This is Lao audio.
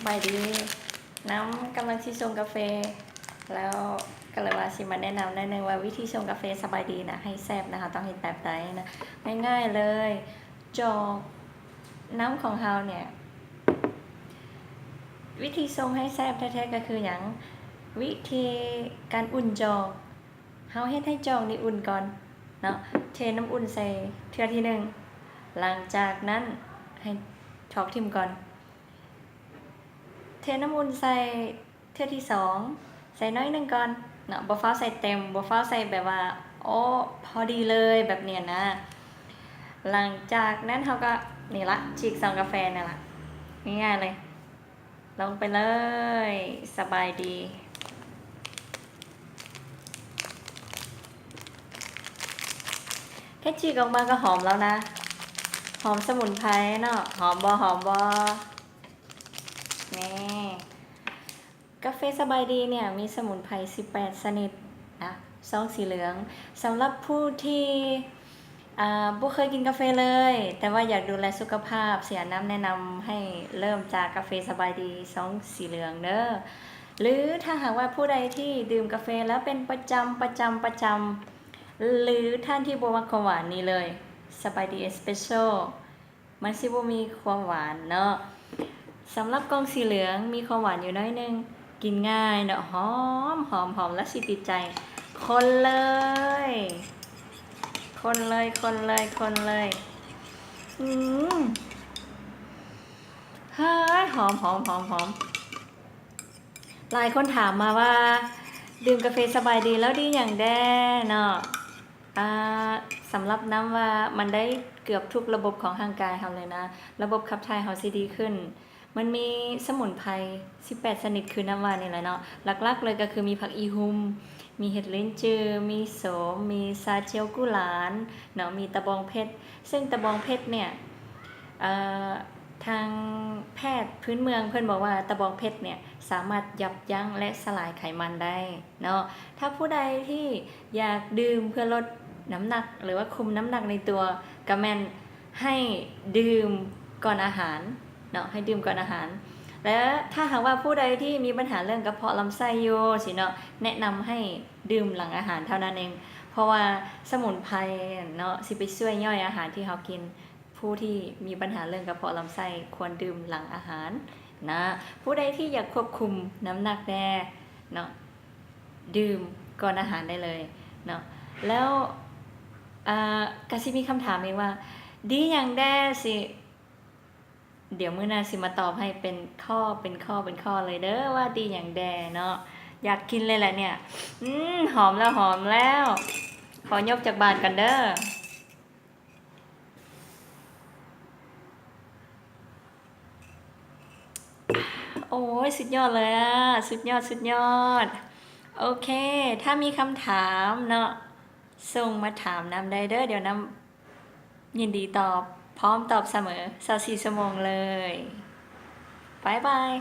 ບາຍດີ ນ້ຳກຳລັງຊິຊົງກາເຟ ແລ້ວກໍເລີຍວ່າຊິມາແນະນຳໜ້ອຍໜຶ່ງວ່າວິທີຊົງກາເຟສະບາຍດີນະ ໃຫ້ແຊບນະ ເຮົາຕ້ອງເຮັດແບບໃດນະ. ງ່າຍໆເລີຍ ຈອກນ້ຳຂອງເຮົາເນ່ຍ ວິທີຊົງໃຫ້ແຊບແທ້ໆກໍຄືຫຍັງ? ວິທີການອຸ່ນຈອກ ເຮົາເຮັດໃຫ້ຈອກນີ້ອຸ່ນກ່ອນເນາະ ເທນ້ຳອຸ່ນໃສ່ເທື່ອທີໜຶ່ງ ຫຼັງຈາກນັ້ນໃຫ້ຖອກຖິ້ມກ່ອນ ເທນ້ຳອຸ່ນໃສ່ເທື່ອທີສອງ ໃສ່ໜ້ອຍໜຶ່ງກ່ອນເນາະ ບໍ່ຟ້າວໃສ່ເຕັມ ບໍ່ຟ້າວໃສ່ແບບວ່າ ໂອ້ ພໍດີເລີຍ ແບບນີ້ນະ. ຫຼັງຈາກນັ້ນເຮົາກໍ ນີ້ລະ ຈີກຊອງກາເຟນີ້ລະ ງ່າຍໆເລີຍ. ລົງໄປເລີຍ ສະບາຍດີ ແຄ່ຈີກອອກມາກໍຫອມແລ້ວນະ ຫອມສະໝຸນໄພເນາະ ຫອມບໍ່ ຫອມບໍ່? ນີ້ ກາເຟສະບາຍດີເນ່ຍ ມີສະໝຸນໄພສິບແປດຊະນິດນະ ຊອງສີເຫຼືອງ. ສຳລັບຜູ້ທີ່ ອ່າ ບໍ່ເຄີຍກິນກາເຟເລີຍ ແຕ່ວ່າຢາກດູແລສຸຂະພາບ ຊິແນະນຳໃຫ້ເລີ່ມຈາກກາເຟສະບາຍດີຊອງສີເຫຼືອງເດີ ຫຼື ຖ້າຫາກວ່າຜູ້ໃດທີ່ດື່ມກາເຟແລ້ວເປັນປະຈຳ ປະຈຳ ປະຈຳ ຫຼື ທ່ານທີ່ບໍ່ມັກຄວາມຫວານ ນີ້ເລີຍ ສະບາຍດີເອສເປຣສໂຊ ມັນຊິບໍ່ມີຄວາມຫວານເນາະ. ສຳລັບກ່ອງສີເຫຼືອງມີຄວາມຫວານຢູ່ໜ້ອຍໜຶ່ງ ກິນງ່າຍເນາະ ຫອມ ຫອມ ຫອມ ແລ້ວຊິຕິດໃຈ. ຄົນເລີຍ ຄົນເລີຍ ຄົນເລີຍ ຄົນເລີຍ ອືມ ເຮີ້ຍ ຫອມ ຫອມ ຫອມ ຫອມ. ຫຼາຍຄົນຖາມມາວ່າ ດື່ມກາເຟສະບາຍດີແລ້ວດີຫຍັງແດ່ເນາະ? ອ່າ ສຳລັບນ້ຳວ່າມັນໄດ້ເກືອບທຸກລະບົບຂອງຮ່າງກາຍເຮົາເລີຍນະ ລະບົບຂັບຖ່າຍເຮົາຊິດີຂຶ້ນ. ມັນມີສະໝຸນໄພສິບແປດຊະນິດ ຄືນ້ຳວ່ານີ້ແຫຼະເນາະ ຫຼັກໆເລີຍກໍຄືມີຜັກອີ່ຮຸ່ມ ມີເຫັດລິ້ນຈື ມີໂສມ ມີຊາຈຽວກຸຫຼານເນາະ ມີຕະບອງເພັດ ເຊິ່ງຕະບອງເພັດເນ່ຍ ເອີ ທາງແພດພື້ນເມືອງເພິ່ນບອກວ່າຕະບອງເພັດເນ່ຍ ສາມາດຢັບຢັ້ງ ແລະ ສະຫຼາຍໄຂມັນໄດ້ເນາະ. ຖ້າຜູ້ໃດທີ່ຢາກດື່ມເພື່ອລົດນ້ຳໜັກ ຫຼືວ່າຄຸມນ້ຳໜັກໃນຕົວ ກໍແມ່ນໃຫ້ດື່ມກ່ອນອາຫານເນາະ ໃຫ້ດື່ມກ່ອນອາຫານ. ແລະ ຖ້າຫາກວ່າຜູ້ໃດທີ່ມີບັນຫາເລື່ອງກະເພາະລຳໄສ້ຢູ່ຊີ້ເນາະ ແນະນຳໃຫ້ດື່ມຫຼັງອາຫານເທົ່ານັ້ນເອງ ເພາະວ່າສະໝຸນໄພເນາະ ຊິໄປຊ່ວຍຍ່ອຍອາຫານທີ່ເຮົາກິນ. ຜູ້ທີ່ມີບັນຫາເລື່ອງກະເພາະລຳໄສ້ຄວນດື່ມຫຼັງອາຫານນະ. ຜູ້ໃດທີ່ຢາກຄວບຄຸມນ້ຳໜັກແດ່ເນາະ ດື່ມກ່ອນອາຫານໄດ້ເລີຍເນາະ. ແລ້ວ ເອີ ກະຊິມີຄຳຖາມອີກວ່າ ດີຫຍັງແດ່? ຊິ ດຽວມື້ໜ້າຊິມາຕອບໃຫ້ເປັນຂໍ້ ເປັນຂໍ້ ເປັນຂໍ້ເລີຍເດີ ວ່າດີຫຍັງແດ່ເນາະ. ຢາກກິນເລີຍແຫຼະເນ່ຍ. ອືມ ຫອມແລ້ວ ຫອມແລ້ວ. ຂໍຍົກຈາກບາດກ່ອນເດີ. ໂອ້ຍ ສຸດຍອດເລີຍອະ ສຸດຍອດ ສຸດຍອດ. ໂອເຄ ຖ້າມີຄຳຖາມເນາະ ສົ່ງມາຖາມນຳໄດ້ເດີ ດຽວນ້ຳຍິນດີຕອບ ພ້ອມຕອບສະເໝີ ຊາວສີ່ຊົ່ວໂມງເລີຍ. ບາຍບາຍ.